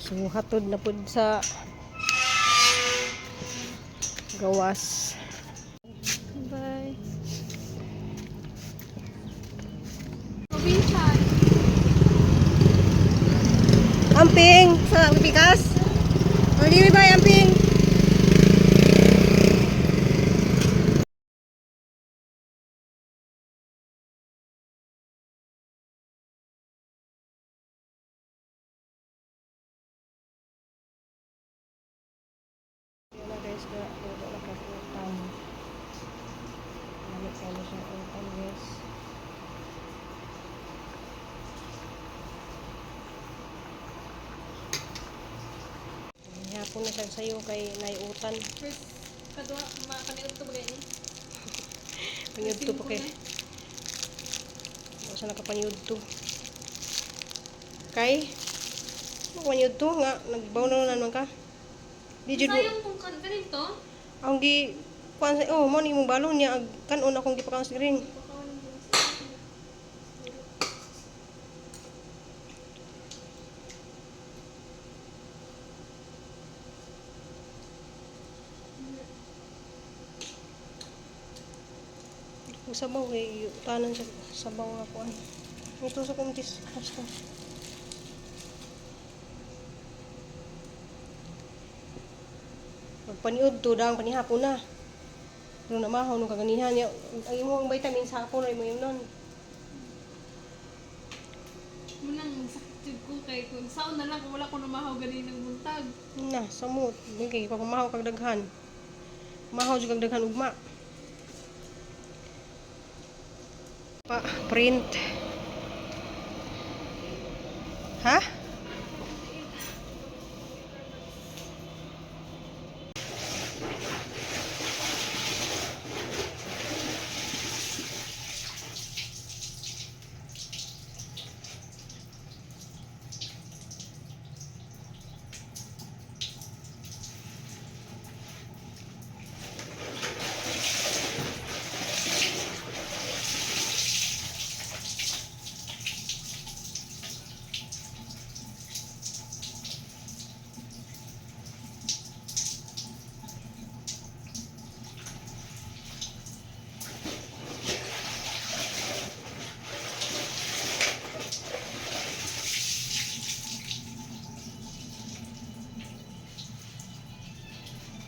So hatod na pud sa gawas. Bye. Provincial. Amping sa pikas. Oli bye amping. Yan na guys, na luto na kaputan. Lamit kayo siya utan, guys. Hapon na siya sayo kay naiutan. First, kadua, makaniod to ba ni? Panyud to pa kay. Wala siya nakapanyud to. Kay panyud to nga nagbaw na naman ka. Di jud mo Sayang kung kan kanin to. ang gi kuan sa oh mo ni imong balon niya ag kanon akong gipakaon sa ring. Kung sabaw kay tanan sa sabaw nga kuan. Ito sa kumtis basta. Pagpaniud to dang panihapon na. Pero namahaw nung kaganihan niya. Ang imong vitamin sa hapon ay mo yun nun. Munang sakit jud ko kay kung saon na lang kung wala ko namahaw ganin ng buntag. Na, samot. Di kay pagpamahaw kag daghan. Mahaw jud kag daghan ugma. Pa print. Ha?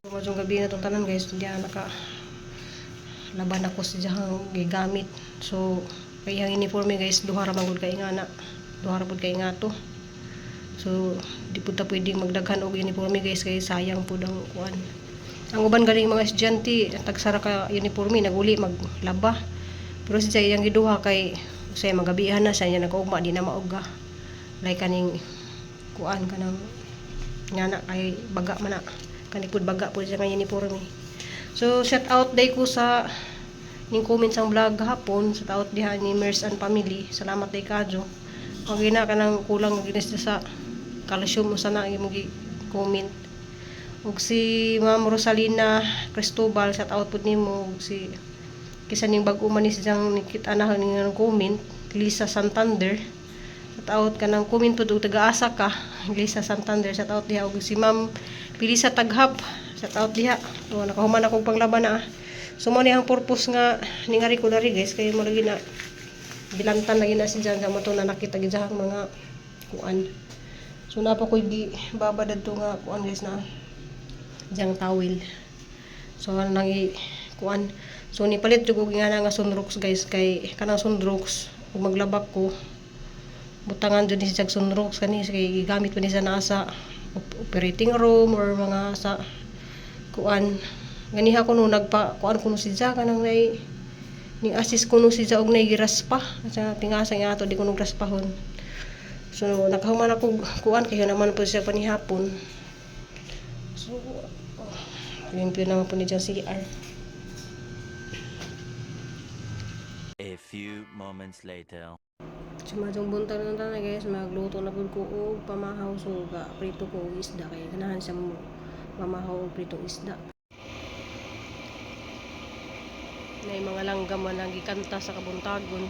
Madyong gabi na itong tanan, guys, hindi na naka laban ako sa diyang gigamit. So, kay ang uniforme, guys, duha ra man gud kay nga na. Duha ra pud kay nga to. So, di pud ta pwedeng magdaghan og uniforme, guys, kay sayang pud ang kuan. Ang uban galing mga estudyante, tagsara ka uniforme, naguli maglaba. Pero siya iyang giduha kay say magabihan na siya niya nagugma di na mauga. Like kaning kuan kanang nga na kay baga man na kani pud baga pud siya nga uniforme. So shout out day ko sa ning comment sang vlog hapon, shout out diha ni Mers and family. Salamat day kadyo. Ang gina kanang kulang ginis sa calcium usa na imong gi comment. Ug si Ma'am Rosalina Cristobal, shout out pud nimo. Ug si kisa ning bag-o man ni siyang nikita na ning comment, Lisa Santander. Shout out ka ng comment pud og taga-asa ka, Lisa Santander. Shout out diha. Ug si Ma'am Pilisa Taghap, shout out diha. So, nakahuman akong panglaban na. Ah. So mo ni ang purpose nga ningari ko dari, guys, kay mo lagi na bilantan lagi na siya sa mo to na nakita gid ang mga kuan. So napa ko gi baba dadto nga kuan, guys, na diyang tawil. So ano nang i kuan. So nipalit jud og nga na nga sunrocks, guys, kay kanang sunrocks ug maglabak ko butangan jud ni siya sunrocks kani kay gigamit pa ni siya naa sa operating room or mga sa kuan. Ganiha ko no nagpa kuan kuno siya kanang nay ning assist kuno siya og nay giraspa sa tingasa nga ato di kuno raspahon. So nakahuman ako kuan kay naman po siya panihapon. So oh, limpyo naman po ni dyan CR. A few moments later. So madyong buntag na tanan, guys, magluto na pud ko og pamahaw. So ga prito ko og isda kay ganahan siya mo mamahaw og pritong isda. Nay mga langgam man ang gikanta sa kabuntagon.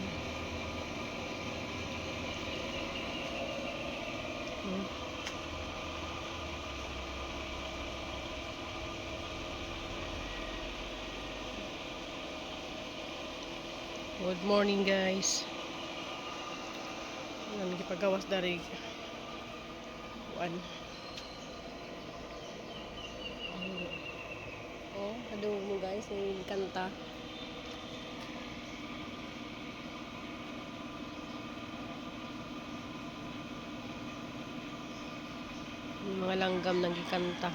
Good morning, guys. Nang gipagawas dari kuan. Oh, kadungog mo guys, may kanta. Yung mga langgam nang gikanta.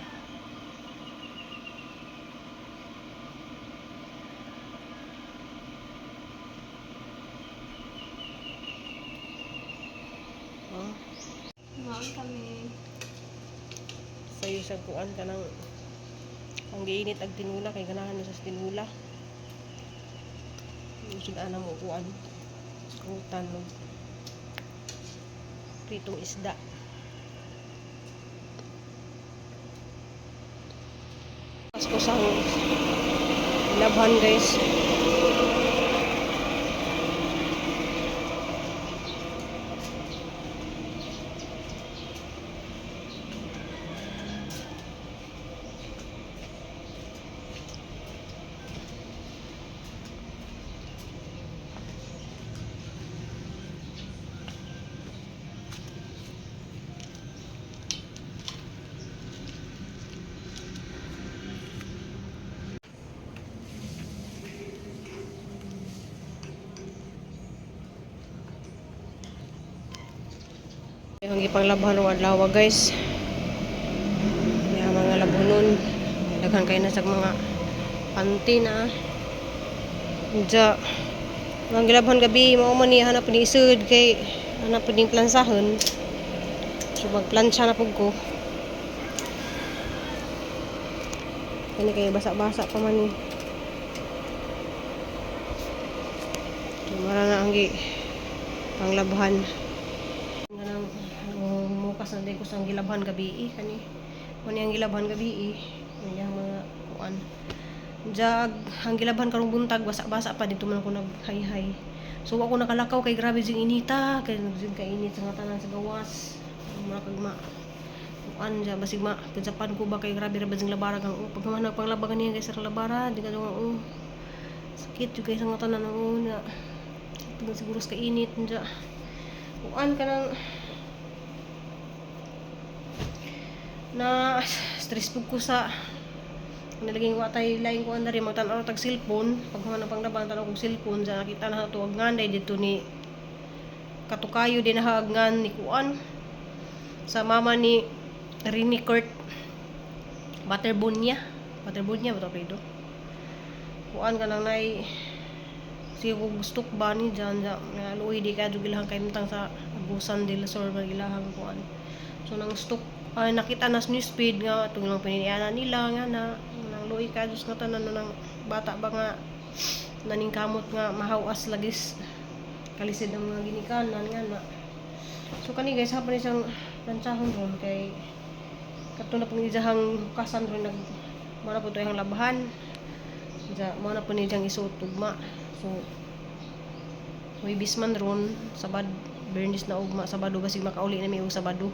Oh, Kumain kami. sayo sa kuan ka ng ang giinit ag tinula kay ganahan mo sa tinula. Usod ana mo kuan. Kutan mo. Pritong isda. Pasko sa labhan, guys. Yung ipanglabhan ng adlaw, guys. Yung mga labhonon. Daghan kayo na sa mga panty na. Diya. Mga gilabhan gabi, mao man niya hanap ni isud kay hanap ning plansahon. So magplansya na pug ko. Kani kay basa-basa pa man ni. So, mara na ang gi panglabhan. Kanang mukas na din ko sa gilabhan gabi eh, kani. Mao ni ang gilabhan gabi eh. Ang mga kuan. Jag ang gilabhan karong buntag basa-basa pa dito man ako naghay-hay. So ako nakalakaw kay grabe jing inita, kay jing kainit sa nga tanan sa gawas. Mura kag ma kuan ja basig ma kadyapan ko ba kay grabe ra ba jing labara kang oh, pag man nagpanglaba ganiya kay sa labara di ka oh. Sakit jud kay sa nga tanan oh na. Tungod siguro sa kainit ja. Kuan ka ng na stress pug ko sa nalaging wa tay laing kuan dari magtan-aw tag cellphone pag human ang panglaban tan-aw kog cellphone sa nakita na to og nganday didto ni katukayo din nahaagngan ni kuan sa mama ni Rini Kurt Butterbonia Butterbonia ba to apelyido kuan ka nang nay sige kog gusto ba ni dyan dyan nga luoy di ka jud ilahang kahimtang sa Agusan del Sur ba ilahang kuan. So nang stok ay nakita na sa newsfeed nga itong lang pininiana nila nga na nang luoy ka Diyos nga tanan no, nang bata ba nga naningkamot nga mahawas lagis kalisid ang mga ginikanan nga na. So kani guys, hapon isang plansahon ron kay kato na pong isahang hukasan ron nag mao na po to ang labahan. Diya, mao na po ni diyang isuot tugma. So Huwebes man ron, Sabad, Bernis na ugma, Sabado basig makauli na mi og Sabado.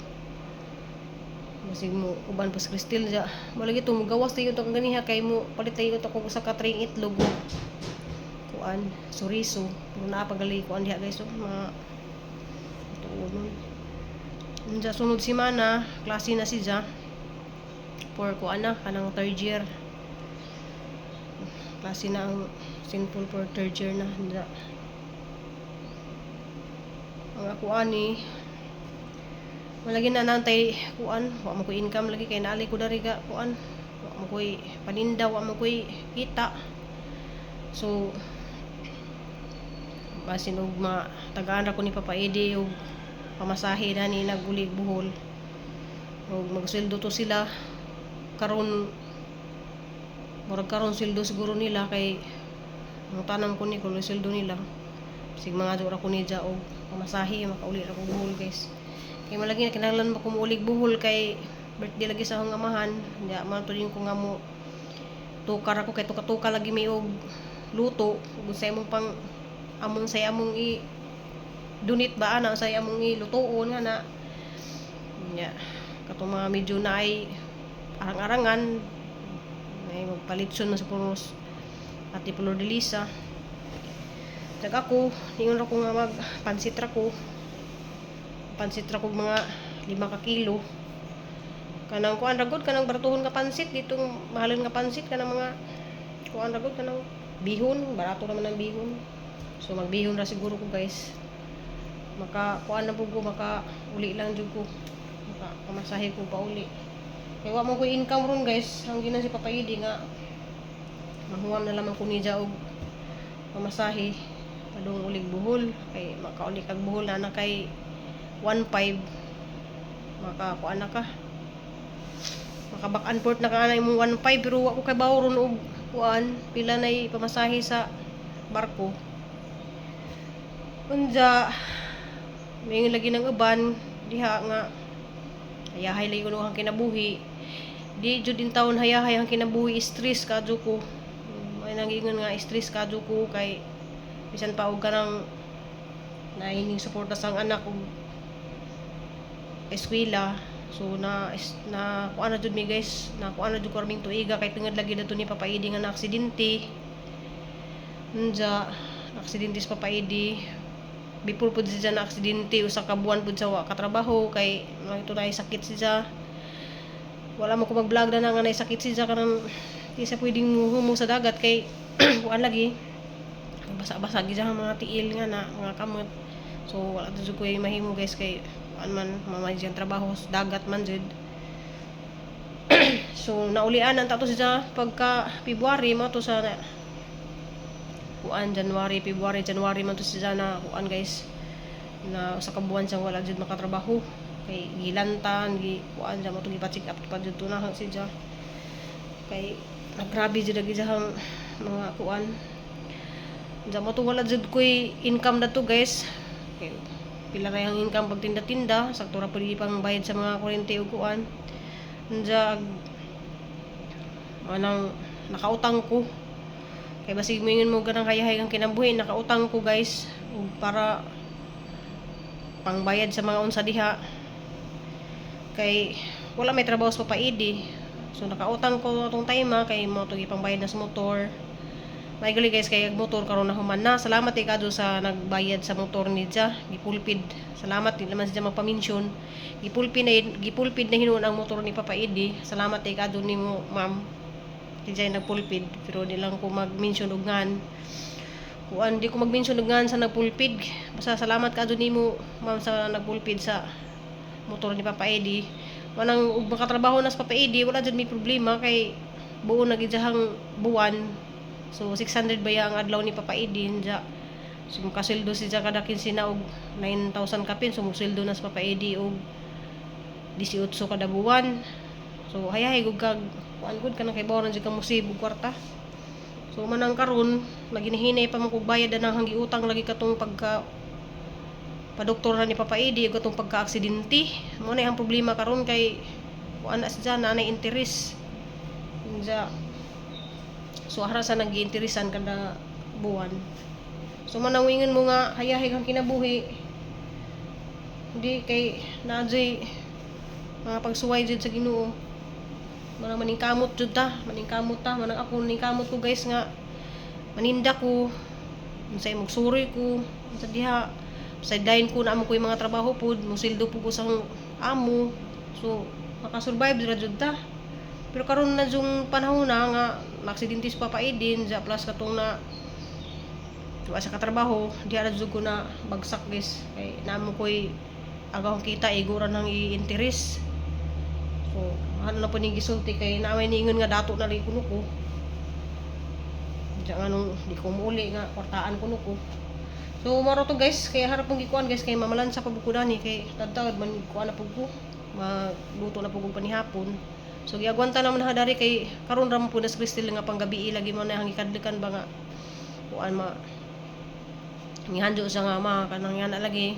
Basig mo uban pa sa Cristel diya. Mo lagi to mo gawas tayo to kang ganiha kay mo palit tayo to kung usa ka tray itlog og kuan suriso. Pero naa pagali kuan diha guys, oh, mga tuon nun. Unja sunod semana, klase na si Ja. For kuan na kanang third year. Klase na ang simple for third year na. Unja. Ang ako ani malagi na nantay kuan, wa mo koy income lagi kay naali ko dari ga kuan, wa mo koy paninda, wa mo koy kita. So basin og ma tagaan ra ko ni Papa Edi og pamasahe na ni nagulig Bohol og magsweldo to sila karon, murag karon sweldo siguro nila kay ang tanam ko ni kuno sweldo nila sig mga ra ko ni og pamasahe makauli ra ko Bohol guys. Kay malagi na kinahanglan ba ko muulig Bohol kay birthday lagi sa akong amahan. Nya man to din ko nga mo tukar ako kay tuka-tuka lagi may og luto ug sa imong pang among sa among i donate ba ana sa among i lutuon nga na. Nya katong mga medyo na ay arang-arangan may magpalitson man sa puros Ate Flor de Lisa. Nag ako, ningon ra ko nga mag pansit ra ko. Pansit ra ko mga 5 ka kilo. Kanang kuan ra gud, kanang baratuhon nga pansit ditong mahalon nga pansit, kanang mga kuan ra gud, kanang bihon, barato naman ang bihon. So magbihon ra siguro ko, guys. Maka kuan na pud ko, maka uli lang jud ko. Maka pamasahe ko pa uli. Kay wa man ko income ron, guys. Ang ginan si Papa Idi nga mahuwam na lamang ko niya og pamasahe padung ulig Bohol, kay makauli kag Bohol na kay 1.5, maka kuan na ka, maka back and forth na ka ana imong 1.5, pero wa ko kay bawo ron og kuan pila nay pamasahe sa barko. Unja may lagi ng uban diha nga hayahay lagi kuno ang kinabuhi. Di jud in taon hayahay ang kinabuhi, stress kadyo ko. May nangingon nga stress kadyo ko kay bisan pa og kanang naining suporta sa anak og eskwela. So na kuan na jud mi, guys, na kuan na jud ko raming tuiga kay tungod lagi dato ni Papa Idi nga na aksidente. Unja aksidente si Papa Idi. Before pud siya na aksidente, 1 ka buwan pud sa wa katrabaho kay mga ito na sakit siya. Wala mo ko mag-vlog na nga na sakit siya, kanang di siya pwedeng humo sa dagat kay kuan lagi, basa-basa gid ang mga tiil nga na mga kamot. So wala jud ko mahimo, guys, kay kuan man mamay siyang trabaho sa dagat man jud. So naulian ang tato siya pagka February mo to sa kuan, January, February, January man to siya na kuan, guys, na 1 ka buwan siyang wala jud makatrabaho kay gilantan gi kuan siya mo to, gipa-check up pa jud to na siya kay nagrabe jud lagi siyang mga kuan. Diyan mo to wala jud ko'y income na to, guys, kay pila ra yung income pagtinda-tinda, sakto ra pud pang bayad sa mga kuryente ug kuan. Unja anang nakautang ko kay basig moingon mo ganang hayahay ang kinabuhi, nakautang ko, guys, ug para pangbayad sa mga unsa diha kay wala may trabaho sa Papa Idi. So nakautang ko atong time kay mo to ipangbayad na sa motor. May gali, guys, kay ag motor karon na human na. Salamat kay kado sa nagbayad sa motor ni Ja, gipulpid. Salamat, di naman siya magpaminsyon. Gipulpid na hinuon ang motor ni Papa Idi. Salamat kay kado nimo, ma'am. Di siya nagpulpid pero di lang ko mag-mention og ngan. Kuan, di ko mag-mention og ngan sa nagpulpid. Basta salamat kado nimo, ma'am, sa nagpulpid sa motor ni Papa Eddie. Manang ug makatrabaho na sa Papa Eddie, wala jud may problema kay buo na gid siyang buwan. So 600 ba ang adlaw ni Papa Eddie nja. So makasweldo siya kada kinsena og 9,000 kapin. So musweldo na sa Papa Eddie og 18 kada buwan. So hayahay gud kag kuan gud kanang kay na jud ka musib og kwarta. So manang karon naginahinay pa man kog bayad na nang giutang lagi katong pagka padoktor na ni Papa Eddie ug katong pagka-aksidente. Mo na ang problema karon kay kuan na siya na nay interest. Unja so ara sa nag-interesan kada buwan. So manang mo nga hayahay kang kinabuhi, hindi kay naadyoy mga pagsuway jud sa Ginoo. Manang maningkamot jud ta, maningkamot ta. Manang ako ningkamot ko, guys, nga maninda ko, unsay magsuroy ko unsa diha, sideline ko na amo ko yung mga trabaho pod, musildo po ko sa amo. So makasurvive ra jud ta. Pero karon na yung panahon na nga naaksidente si Papa Edin ja, plus katong na wa sa katrabaho, di ra jud ko na bagsak, guys, kay namo ko'y agahong kita igura nang i-interest. So ano na po ni gisulti kay naamay niingon nga dato na lagi kuno ko diya nga nung di ko muuli nga kwartaan kuno ko. So maro to, guys, kay harap pong gikuan, guys, kay mamalansa pa ko dani kay tadtad man kuan na pud ko, magluto na pud ko panihapon. So giagwanta naman na dari kay karon ra man pud nas Crystal nga panggabi lagi mo na ang gikadlikan ba nga kuan ma gihanjo sa nga ma kanang yana lagi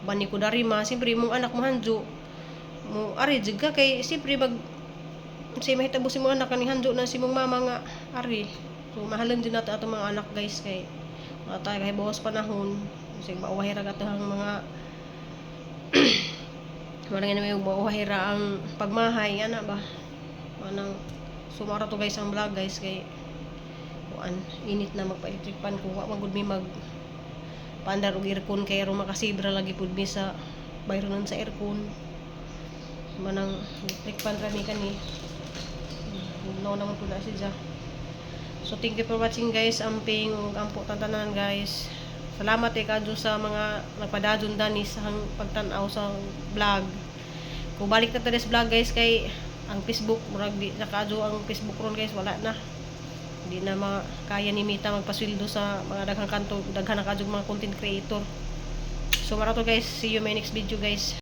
bani ko dari ma. Siyempre imong anak mo hanjo mo ari jud ka kay siyempre mag say mahitabo si imong anak kani hanjo na si imong mama nga ari. So mahalon din nato atong mga anak, guys, kay wala tayo kay bawas panahon kasi mauwahi ra ang mga wala nga naman mauwahi ra ang pagmahay ana ba. Manang sumara to, guys, ang vlog, guys, kay kuan init na, magpa-electric fan ko, wa man gud mi mag Paandar og aircon kay aron makasibra lagi pud mi sa bayronon sa aircon. Manang electric fan rami kani. No naman po na siya. So thank you for watching, guys. Amping ug ampo tantanan, guys. Salamat eh kadyo sa mga nagpadadyon dani sa pagtan-aw sa vlog. Kung balik na ta des vlog, guys, kay ang Facebook murag di na kadyo ang Facebook ron, guys, wala na. Hindi na makaya ni Meta magpasweldo sa mga daghang kanto, daghan na kadyo mga content creator. So mara to, guys. See you my next video, guys.